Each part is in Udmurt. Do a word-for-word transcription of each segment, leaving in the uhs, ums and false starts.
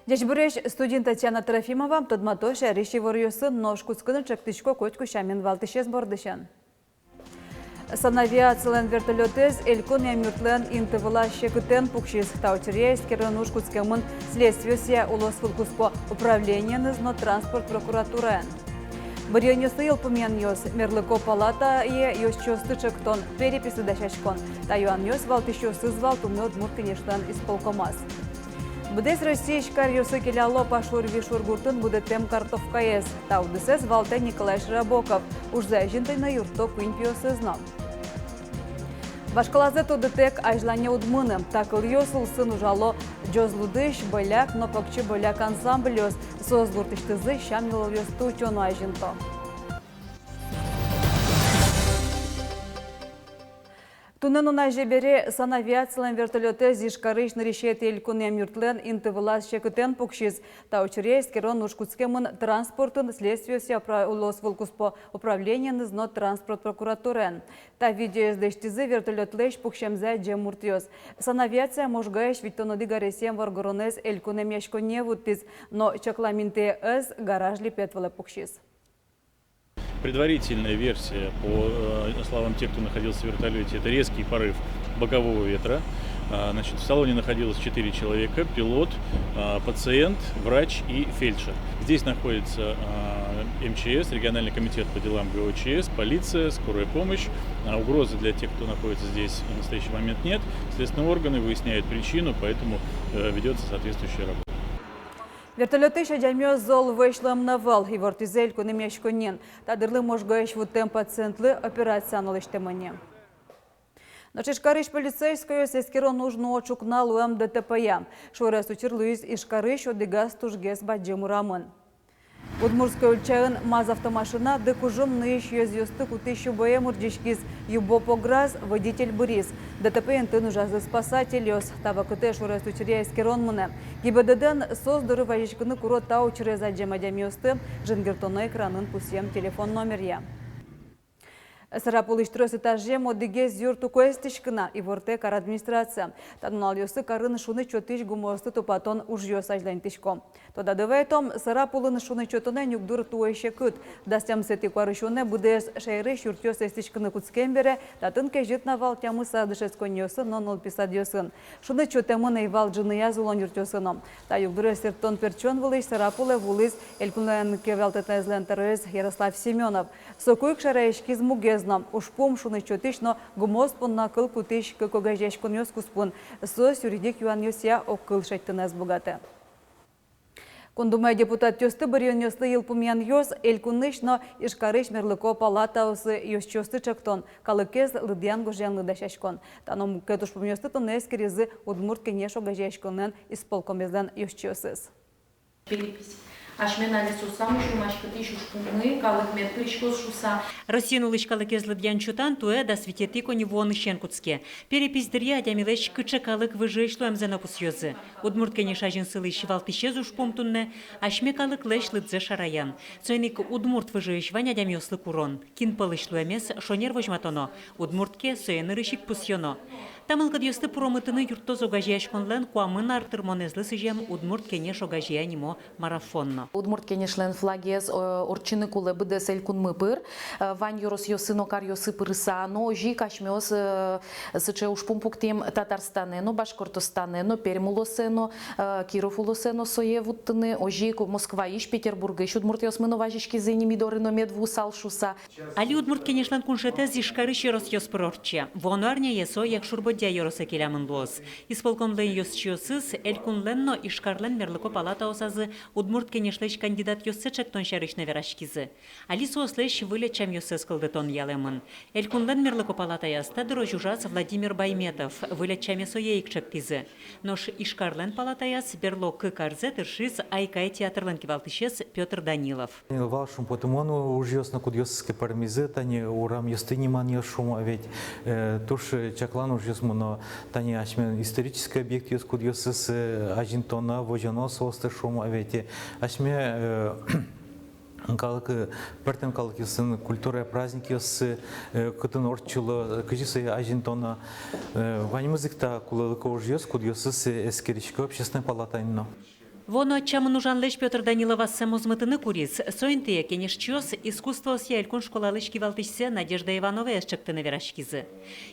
Ӟечбуресь, студиын Татьяна Трофимова. Тодмато шаерысь иворъёсын. Нош кутскыны чектӥсько котьку сямен валтӥсез бордысен. Санавиацилэн вертолётэз Элькун эмъюртлэн инты вылаз секытэн пуксиз. Та учыръя эскерон уж кутскемын следствиосъя улосвылкуспо управлениеныз но транспорт прокуратураен. Быръёнъёслы йылпумъянъёс мерлыко палатае ёзчиосты чектон, переписьлы дасяськон. Та юанъёс валтӥсьёсыз вал туннэ Удмурт Кенешлэн исполкомаз. Быдэс Россиысь каръёсы келяло Пашур-Вишур гуртын будэтэм картовкаез. Та удысэз валтэ Николай Широбоков. Ужзэ азинтыны юртто куинь пиосыз но. Вашкалазэ тодытэк азьлане уд мыны. Та кылъёс улсын ужало ӟозлудӥсь «Боляк» но «Покчи Боляк» ансамбльёс. Соос гуртысьтызы сям-йылолъёсты утёно азинто. Туннэ нуназе бере санавиацилэн вертолётэз Ижкарысь нырысетӥ элькун эмъюртлэн инты вылаз секытэн пуксиз. Та учыръя эскерон уж кутскемын транспортын следствиосъя упра-, улосвылкуспо управлениеныз но транспорт прокуратураен. Та видеоез лэсьтӥзы вертолётлэсь пуксемзэ адӟем муртъёс. Санавиация Можгаысь витьтон одӥг аресъем воргоронэз элькун эмъяськонние вуттӥз, но чаклам интые ӧз, гараж липет вылэ пуксиз. Предварительная версия, по, э, словам тех, кто находился в вертолёте, это резкий порыв бокового ветра. А, значит, в салоне находилось четыре человека: пилот, а, пациент, врач и фельдшер. Здесь находится, а, М Ч С, региональный комитет по делам Г О Ч С, полиция, скорая помощь. А, угрозы для тех, кто находится здесь, в настоящий момент нет. Следственные органы выясняют причину, поэтому, э, ведётся соответствующая работа. Вертолётысь адямиос зол вӧсь луэмын ӧвӧл, ивортӥзы элькун эмъяськонниын. Та дырлы Можгаысь вуттэм пациентлы операция но лэсьтэмын ни. Нош Ижкарысь полицейскойёс эскерон уж нуо ӵукна луэм Д Т П-я. Шуэрес учыр луиз Ижкарысь одӥгаз тужгес бадӟым урамын. Удмуртской ульчаын МАЗ автомашина дыкужым нуись ёзъёсты кутӥсь юбое мурӟиськиз. Юбо пограз, водитель быриз. Д Т П интыын ужазы спасательёс. Та вакытэ шуэрес учыръя эскерон мынэ. ГИБДД-ын соос доры вазиськыны куро та учырез адӟем адямиосты жингыртоно экранын пусъем телефон номеръя. Сарапулысь трос этажъем одӥгез юрт уг эстӥськы на, ивортэ кар администрация. Та нуналъёсы карын шуныт сётӥсь гумыосты тупатон ужъёс азьланьтӥсько. Тодады вайтом, Сарапулын шуныт сётонэн югдур туэ секыт. Дас тямысэтӥ куарусёнэ быдэс шаерысь юртъёс эстӥськыны кутскем бере, татын кезьыт на вал тямысаз дышетсконниосын но нылписадъёсын. Шуныт сётэмын ӧй вал ӝыныяз улон юртъёсы но. Та югдурез сэрттон-пертчон вылысь Сарапулэ вуылӥз элькунлэн кивалтэтэзлэн тӧроез Ярослав Семёнов. Соку ик шараяськиз мугез но. Ужпум шуныт сётӥсь но гумыос понна кыл кутӥсь кык огазеяськонъёс куспын. Соос юридик юанъёсъя огкыл шедьтыны ӧз быгатэ. Кундумае депутатъёсты быръёнъёслы йылпумъянъёс, элькунысь но Ижкарысь мерлыко палатаосы ёзчиосты чектон, калыкез лыдъян-гожъянлы дасяськон. Та но мукет ужпумъёсты туннэ эскеризы Удмурт Кенеш огазеяськонлэн исполкомезлэн ёзчиосыз. Перепись. Асьмен али сосам уж юнмаськытӥсь ужпуммы, калык мед пыриськоз шуыса. Россиын улӥсь калыкез лыдъян-чотан туэ дас витетӥ коньывуонысен кутске. Перепись дыръя адямилэсь кыӵе калык выжыысь луэмзэ но пусъёзы. Удмурт Кенеш азьын сылӥсь валтӥсез ужпум туннэ асьме калыклэсь лыдзэ шараян. Соин ик удмурт выжыысь вань адямиослы курон. Кин пӧлысь луэмез шонер возьматоно, удмурт ке, сое нырысь ик пусъёно. Та мылкыдъёсты пуромытыны юрттоз огазеяськонлэн куамын ар тырмонэзлы сӥзем «Удмурт Кенеш огазея» нимо марафон но. Удмурт Кенешлэн флагез, э, ортчыны кулэ быдэс элькунмы пыр, э, вань ёросъёсы но каръёсы пырыса. Но озьы ик асьмеос, э, сыӵе ужпум пуктӥм Татарстанэ но, Башкортостанэ но, Пермь улосэ но, э, Киров улосэ но сое вуттыны, озьы ик Москваысь, Петербургысь удмуртъёсмы но вазиськизы ини ми доры но мед вуысал шуыса. Али Удмурт Кенешлэн куншетэз Ижкарысь ёросъёс пыр ортче. Вуоно арняе со Якшур-Бӧдья ёросэ келямын луоз. Исполкомлэн ёзчиосыз элькунлэн но Ижкарлэн мерлыко палатаосазы Удмурт Кенешлэсь кандидатъёссэ чектон сярысь но вераськизы. Али соослэсь выль ӧтчамъёссэс кылдытон ялэмын. Элькунлэн мерлыко палатаяз та дырозь ужаз Владимир Байметов, выль ӧтчаме сое ик чектӥзы. Нош Ижкарлэн палатаяз берло кык арзэ тыршиз «Айкай» театрлэн кивалтӥсез Пётр Данилов. Вал шумпотымон ужъёс но, кудъёсыз ке пӧрмизы, тани урамъёсты ниманъёс, шуом, ведь, э, туж, э, чаклан ужъёс. Мыно тани асьме исторической объектъёс, кудъёсыз, э, азинтоно, возёно соосты, шуом, а ведь, э, асьме, э, калык, э, пӧртэм калыкъёсын культура праздникъёссы, э, кытын ортчыло, э, кызьы сое азинтоно, э, ваньмыз ик та кулэлыко ужъёс, кудъёсыз, э, эскерисько Общественной палатаын но. Вуоно ӧтчамын ужанлэсь Пётр Данилов ассэ мозмытыны куриз. Со интые кенешчиос искусствоосъя элькун школалэсь кивалтӥсьсэ Надежда Ивановаез ӵектыны вераськизы.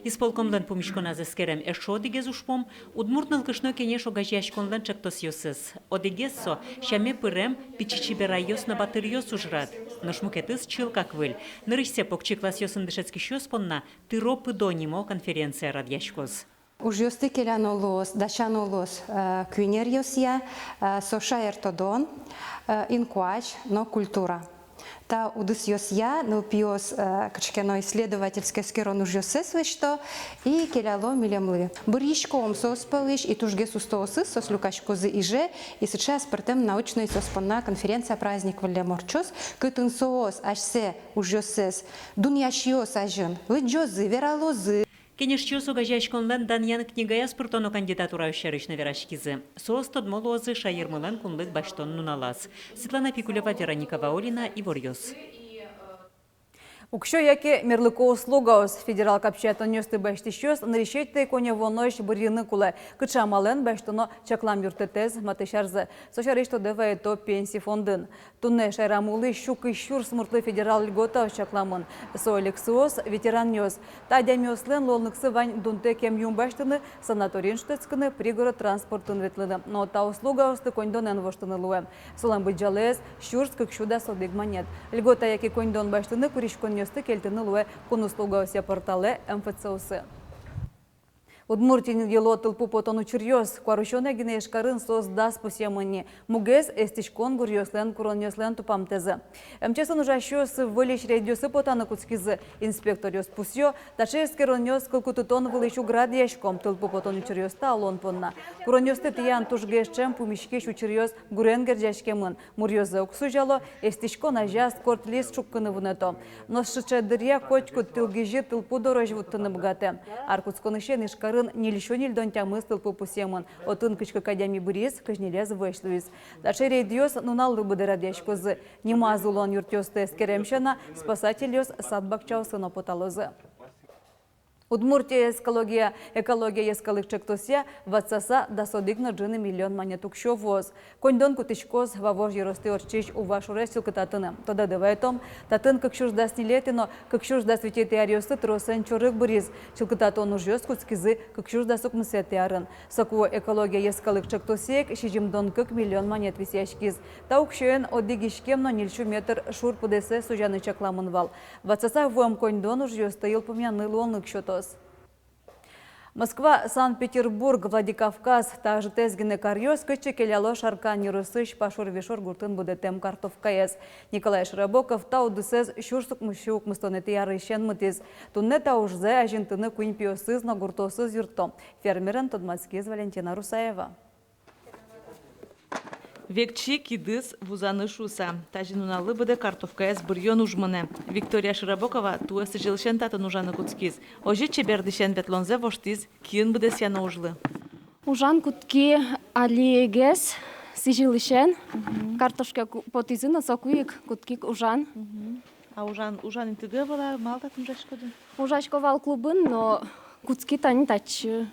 Исполкомлэн пумиськоназ эскерем эшшо одӥгез ужпум — Удмурт нылкышно кенеш огазеяськонлэн ӵектосъёсыз. Одӥгез со — сяме пырем «Пичи чеберайёс но батыръёс» ужрад. Нош мукетыз чылкак выль. Нырысьсэ покчи классъёсын дышетскисьёс понна «Тыро-пыдо» нимо конференция радъяськоз. Ужъёсты келяно луоз, дасяно луоз, э, куинь ӧръёсъя, э, со шаертодон, э, инкуазь но культура. Та удысъёсъя нылпиос, э, кыӵе ке но исследовательской эскерон ужъёссэс лэсьто и келяло милемлы. Бырйиськом соос пӧлысь, и тужгес устоосыз соос люкаськозы Иже, и сыӵе аспӧртэм научной соос понна конференция-праздник выллем ортчоз, кытын соос асьсэ ужъёссэс дунъясьёс азьын лыдӟозы, вералозы. Кенешчиос огазеяськонлэн данъян книгаяз пыртоно кандидатураос сярысь но вераськизы. Соос тодмо луозы шаермылэн кунлык басьтон нуналаз. Светлана Пикулева, Вероника Ваулина, «Иворъёс». Уксё яке мерлыко услугаос. Федерал капчиятонъёсты басьтӥсьёс нырысетӥ коньывуонозь бырйыны кулэ, кыӵе амалэн басьтоно чаклам юрттэтэз матысь арзэ. Со сярысь тодэ вайыто Пенси фондын. Туннэ шаерамы улӥсь сю кызь сюрс муртлы федерал льготаос чакламын. Со ӧлексыос, ветеранъёс. Та адямиослэн луонлыксы вань дунтэк эмъюм басьтыны, санаториын шутэтскыны, пригород транспортын ветлыны. Но та услугаосты коньдонэн воштыны луэ. Солэн быдӟалаез — сюрс кык сю дас одӥг манет. Льгота яке коньдон басьтыны куриськонъёсты кельтыны луэ кун услугаосъя порталэ, МФЦ-усы. Удмуртиын йыло тылпу потон учыръёс. Куарусёнэ гинэ Ижкарын соос дас пусъемын ни. Мугез — эстӥськон гуръёслэн куронъёслэн тупамтэзы. МЧС-ын ужасьёс выльысь рейдъёсы потаны кутскизы. Инспекторъёс пусъё, таӵе эскеронъёс кыл кутытон вылысь уг радъясько, тылпу потон учыръёсты алон понна. Куронъёсты тӥян тужгес ӵем пумиськись учыръёс гурен герӟаськемын. Муръёзэ уг сузяло, эстӥськон азяз корт лист шуккыны вунэто. Нош сыӵе дыръя котькуд тылгизьы тылпу дорозь вуттыны быгатэ. Ар кутсконысен Ижкарын ньыль сю ньыльдон тямыс тылпу пусъемын. Отын кызь кык адями быриз, кызь ньылез вӧсь луиз. Таӵе рейдъёс нуналлы быдэ радъяськозы. Нимаз улон юртъёсты эскерем сяна, спасательёс сад-бакчаосы но поталозы. Удмуртия экология, экология йӧскалык ӵектосъя ватсаса дас одӥг но ӝыны миллион манет уксё вуоз. Коньдон кутӥськоз Вавож ёросты ортчись Ува шурез чылкытатыны. Тодады вайытом, татын кык сюрс дас ньылетӥ но кык сюрс дас витетӥ аръёсы тросэн чорыг быриз. Чылкытатон ужъёс кутскизы кык сюрс дас укмысэтӥ арын. Соку экология йӧскалык ӵектосэ ик сизьымдон кык миллион манет висъяськиз. Та уксёен одӥг иськем но ньыль сю метр шур пыдэсэз сузяны чакламын вал. Ватсаса вуэм коньдон ужъёсты йылпумъяны луонлык сётоз. Москва, Санкт-Петербург, Владикавказ — та ӝытэз гинэ каръёс, кытчы келяло Шаркан ёросысь Пашур-Вишур гуртын будэтэм картовкаез. Николай Широбоков та удысэз сюрс укмыс сю укмыстонэтӥ арысен мытӥз. Туннэ та ужзэ азинтыны куинь пиосыз но гуртоосыз юртто. Фермерен тодматскиз Валентина Русаева. Векчи кидыс вузаны шуыса. Тазьы нуналлы быдэ картовкаез быръён уж мынэ. Виктория Широбокова туэ сӥзьылысен татын ужаны кутскиз. Озьы чебер дӥсен ветлонзэ воштӥз киын быдэсъяно ужлы. Ужан кутски алигес сӥзьылысен. Мгм. Картошка ку-, потӥзы но, соку ик кутски ужан. Мгм. А ужан, ужан интыды ӧвӧл-а, малы татын ужаськоды? Ужасько вал клубын, но кутски тани татчы.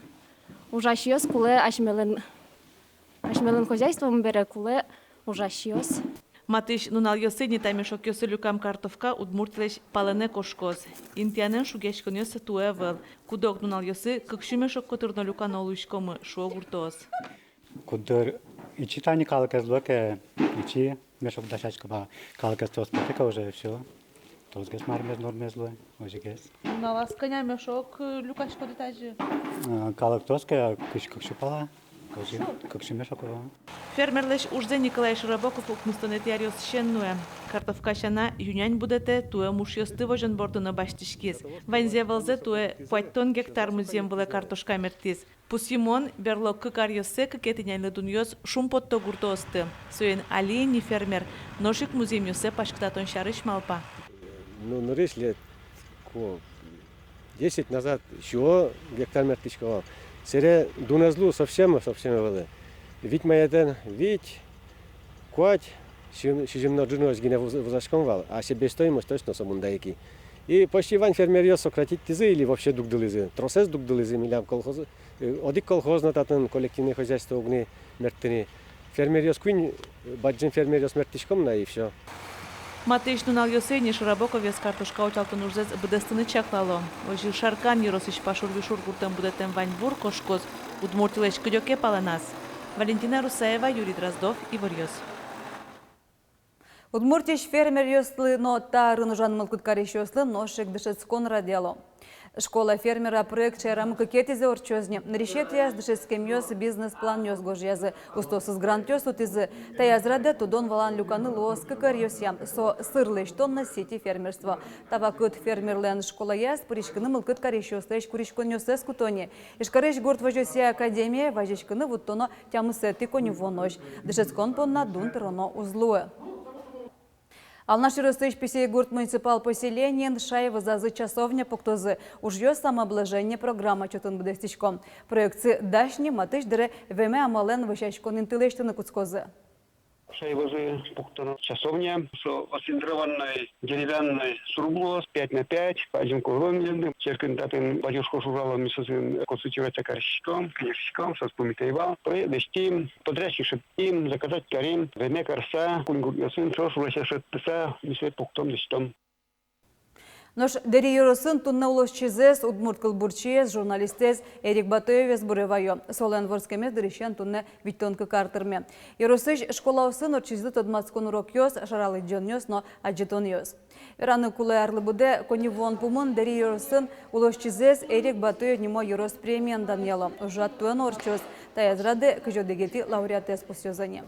Ужасьёс кулэ асьмелэн, асьмелэн хозяйствомы бере кулэ ужасьёс. Матысь нуналъёсы ини та мешокъёсы люкам картовка Удмуртилэсь палэнэ кошкоз. Интыянэн шугъяськонъёс туэ ӧвӧл. Куд-ог нуналъёсы кык сю мешок котыр но люкано луиськомы, шуо гуртоос. Куддыр ичи тани калыкез луэ ке, ичи мешок дасясько вал, калыкез трос потэ ке, уже всё. Тросгес мармез, нормез луэ, озьыгес. Нуналаз кӧня мешок, э, люкаськоды тазьы? Э, калык трос ке, кык сю, кык сю пала. Кык сю? Кык сю мешок, ага. Фермерлэсь ужзэ Николай Широбоков укмыстонэтӥ аръёсысен нуэ. Картовка сяна ю-нянь будэтэ, туэ мушъёсты возён борды но басьтӥськиз. Ваньзэ-вылзэ туэ куатьтон гектар музъем вылэ картошка мерттӥз. Пусйымон, берло кык аръёсы кыкетӥ няньлы дунъёс шумпотто гуртоосты. Соин али ини фермер нош ик музъемъёссэ паськытатон сярысь малпа. Ну, нырысь лет ку-, Десять назад сю гектар мерттӥсько вал. Сэре дун ӧз лу, совсем, совсем ӧвӧл. Вить маятэн, вить, куать, сизьым, сизьым но ӝыноос гинэ вуз-, вузаськом вал, а себестоимость точно сомында ик. И почти вань фермеръёс сократить тӥзы или вообще дугдылӥзы. Тросэз дугдылӥзы милям колхоз, э, одӥг колхоз но татын коллективное хозяйство уг ни мерттыны. Фермеръёс куинь, бадӟым фермеръёс мерттӥськом на и всё. Матысь нуналъёсы ини Широбоковъёс картошка утялтон ужзэс быдэстыны чаклало. Озьы Шаркан ёросысь Пашур-Вишур гуртын будэтэм ваньбур кошкоз Удмуртилэсь кыдёке палэназ. Валентина Русаева, Юрий Дроздов, «Иворъёс». Удмуртиысь фермеръёслы но та арын ужан мылкыд карисьёслы нош ик дышетскон радъяло. «Школа фермера» проект шаерамы кыкетӥзэ ортчоз ни. Нырысетӥяз дышетскемъёс бизнес-планъёс гожъязы, устоосыз грантъёс утӥзы. Таяз радэ тодон-валан люканы луоз кык ӧръёсъя. Со сыр лэсьтон но сити-фермерство. Та вакыт фермерлэн школаяз пыриськыны мылкыд карисьёслэсь куриськонъёссэс куто ни. Ижкарысь гурт возёсъя академие вазиськыны вуттоно тямысэтӥ коньывуонозь. Дышетскон понна дун тыроно уз луы. Алнаш ёросысь Писейгурт муниципал поселениын шай вӧзазы часовня пуктозы. Ужъёс самообложение программа чотын быдэстӥсько. Проектсы дась ни, матысь дыре веме амалэн вӧсяськон инты лэсьтыны кутскозы. Шай вӧзы пуктоно часовня, со оцинкованной деревянной сруб луоз, пять на пять, азьын кузьым лэсьтэмын. Черкын татын бадӟым школ ужало, ми созын консультироваться кариськом, кенешиськом, соос пумитало вал. Проект лэсьтӥм, подрядчик шедьтӥм, заказать карим, веме карыса, куинь гуртъёсын ӵош улэсь шедьтыса, ми сое пуктом, лэсьтом. Нош Дэри ёросын туннэ улосчизэс, удмурт кылбурчиез, журналистэз Эрик Батоевез буре ваё. Солэн вордскемез дырысен туннэ витьтон кык ар тырме. Ёросысь школаосын ортчизы тодматскон урокъёс, шара лыдӟонъёс но адӟытонъёс. Вераны кулэ, арлы быдэ коньывуон пумын Дэри ёросын улосчизэс Эрик Батоев нимо ёрос премиен данъяло. Ужрад туэ но ортчоз. Таяз радэ кызь одӥгетӥ лауреатэз пусъёзы ни.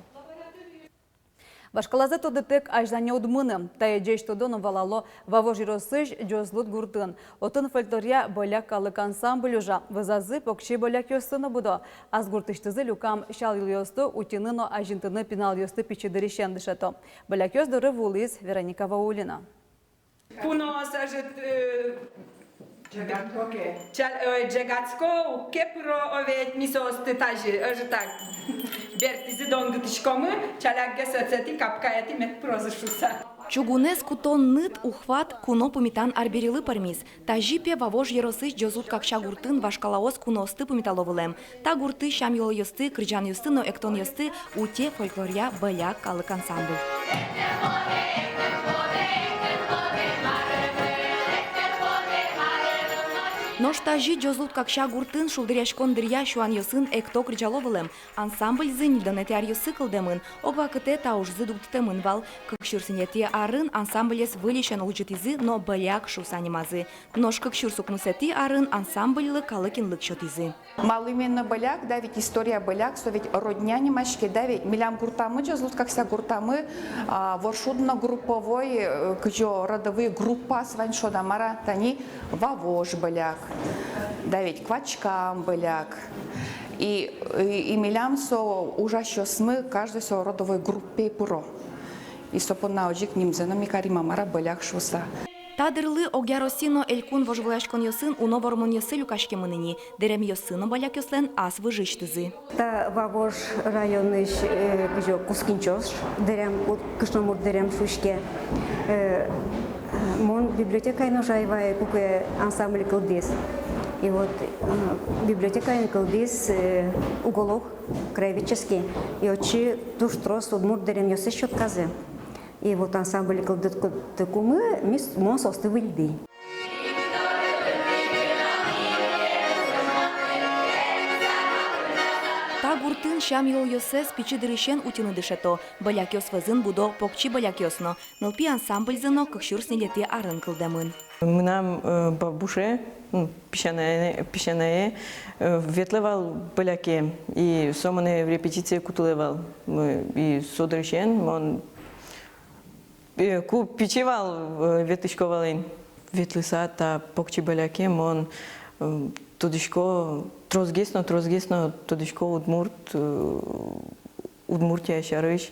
Вашкалазэ тодытэк азьлане уд мыны. Тае ӟеч тодо но валало Вавож ёросысь Ӟозлуд гуртын. Отын фольклоръя «Бӧляк» калык ансамбль ужа. Вӧзазы покчи бӧлякъёсты но будо. Ас гуртысьтызы люкам сял йылъёсты утьыны но азинтыны пиналъёсты пичи дырысен дышето. Бӧлякъёс доры вуылӥз Вероника Ваулина. Куноос ӧжыт, э, чаль-, ой, ӝегатско, уг ке пыро, о ведь, ми соосты тазьы ӧжытак бертӥзы донгытӥськомы, чалякгес ӧтетӥ, капкаетӥ мед пырозы шуыса. Чугунэз кутон ныт, ухват куно пумитан арберилы пӧрмиз. Тазьы, пе, Вавож ёросысь Ӟозлуд-Какся гуртын вашкалаос куноосты пумитало вылэм. Та гуртысь сям-йылолъёсты, кырӟанъёсты но эктонъёсты утё фольклоръя «Бӧляк» калык ансамбль. Нош тазьы Ӟозлуд-Какся гуртын шулдыръяськон дыръя сюанъёсын экто-кырӟало вылэм. Ансамбльзы ньыльдонэтӥ аръёсы кылдэмын, ог вакытэ та ужзы дугдытэмын вал. Кык сюрс ньылетӥ арын ансамблез выльысен улӟытӥзы но «Бӧляк» шуыса нимазы. Нош кык сюрс укмысэтӥ арын ансамбльлы калык инлык сётӥзы. Малы именно «Бӧляк», да ведь история «Бӧляк», со ведь родня нимаське, да ведь, милям гуртамы, Ӟозлуд-Какся гуртамы, а, воршуд но групповой, э, кызьы родовые группаос вань шуод-а, мар-а, тани Вавож бӧляк, да ведь, Квачкам бӧляк. И, и, и милям со ужасьёсмы, каждый со родовой группае пыро. И со понна озьы ик нимзэ но ми карим, мар-а, «Бӧляк» шуыса. Та дырлы огъя Россия но элькун вожвылъяськонъёсын уно вормонъёссы люкаськемын ини, дэремъёссы но бӧлякъёслэн ас выжысьтызы. Та Вавож районысь, э, кызьы, Кускинчош дэрем, у-, кышномурт дэрем шуиське. Э, мон библиотекаын ужай вай, куке ансамбль кылдӥз. И вот, э, библиотекаын кылдӥз, э, уголок краеведческий. И отчы туж трос удмурт дэремъёссэс сётказы. И вот ансамбль кылдытыкумы ми с-, мон соосты выльдӥ. Та гуртын сям-йылолъёссэс пичи дырысен утьыны дышето. Бӧлякъёс вӧзын будо покчи бӧлякъёс но. Нылпи ансамбльзы но кык сюрс ньылетӥ арын кылдэмын. Мынам, э, бабуше, м, песянае, песянае, э, ветлэ вал бӧляке, и со монэ в репетицие кутылэ вал. М, и со дырысен мон Э, ку пичи вал, э, ветлӥсько вал ини. Ветлыса та покчи бӧляке, мон, э, тодӥсько, тросгес но, тросгес но тодӥсько удмурт, э, Удмуртия сярысь,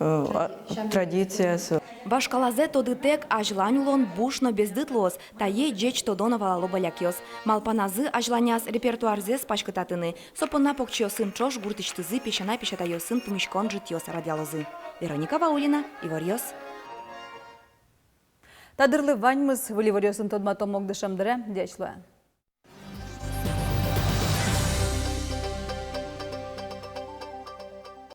э, а, традициясы. Вашкалазэ тодытэк, азьлань улон буш но бездыт луоз, тае ӟеч тодо но валало балякъёс. Малпаназы азьланяз репертуарзэс паськытатыны. Со понна покчиосын ӵош гуртысьтызы песянай-песятайёсын пумиськон ӝытъёс радъялозы. Вероника Ваулина, «Иворъёс». Та дырлы ваньмыз. Выль иворъёсын тодматом ук дышем дыре. Ӟеч луэ.